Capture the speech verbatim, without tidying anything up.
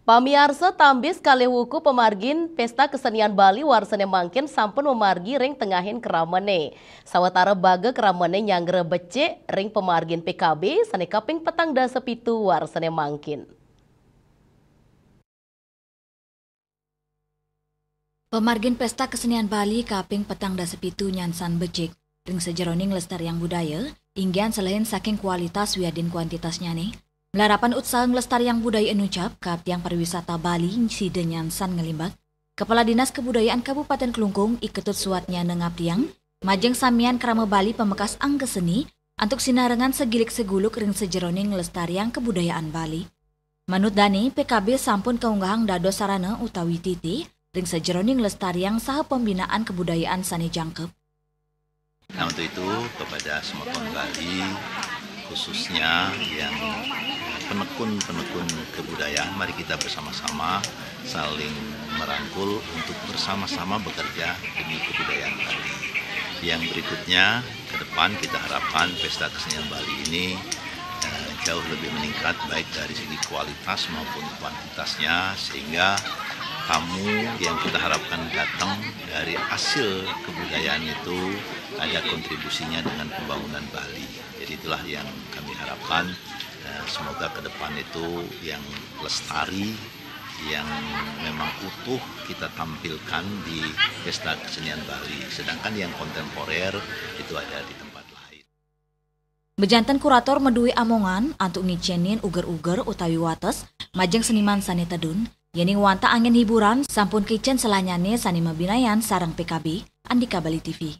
Pamiarsa, tambis kalih wuku pamargin Pesta Kesenian Bali warsane mangkin sampun mamargi ring tengahing kramane. Sawatara baga kramane nyanggra becik ring pamargin P K B sane kaping petang dasa pitu warsane mangkin. Pamargin Pesta Kesenian Bali kaping petang dasa pitu nyansan becik ring sajeroning nglestariang budaya, inggihan selehin saking kualitas wiadin kuantitasnyane. Malarapan utsaha nglestariang budaya inucap kaaptiang pariwisata Bali sida nyansan nglimbak. Kepala Dinas Kebudayaan Kabupaten Klungkung, I Ketut Suwatnyana ngaptiang, majeng samian krama Bali pamekas angga seni antuk sinarengan segilik seguluk ring sajeroning nglestariang kebudayaan Bali. Manut dane, P K B sampun kaunggahang dados sarana utawi titi ring sajeroning nglestariang saha pembinaan kebudayaan sane jangkep. Nah, untuk itu, kepada semua orang Bali, khususnya yang penekun-penekun kebudayaan, mari kita bersama-sama saling merangkul untuk bersama-sama bekerja demi kebudayaan Bali. Yang berikutnya, ke depan kita harapkan Pesta Kesenian Bali ini, eh, jauh lebih meningkat, baik dari segi kualitas maupun kuantitasnya, sehingga tamu yang kita harapkan datang dari hasil kebudayaan itu ada kontribusinya dengan pembangunan Bali. Jadi, itulah yang kami harapkan. Eh, semoga ke depan itu yang lestari, yang memang utuh kita tampilkan di Pesta Kesenian Bali. Sedangkan yang kontemporer itu ada di tempat lain. Bejanten kurator madue amongan antuk ngicenin uger-uger utawi wates majeng seniman sane tedun, yening wantah anggen hiburan sampun kicen selahnyane sane mabinayan sareng P K B. Andika Bali T V.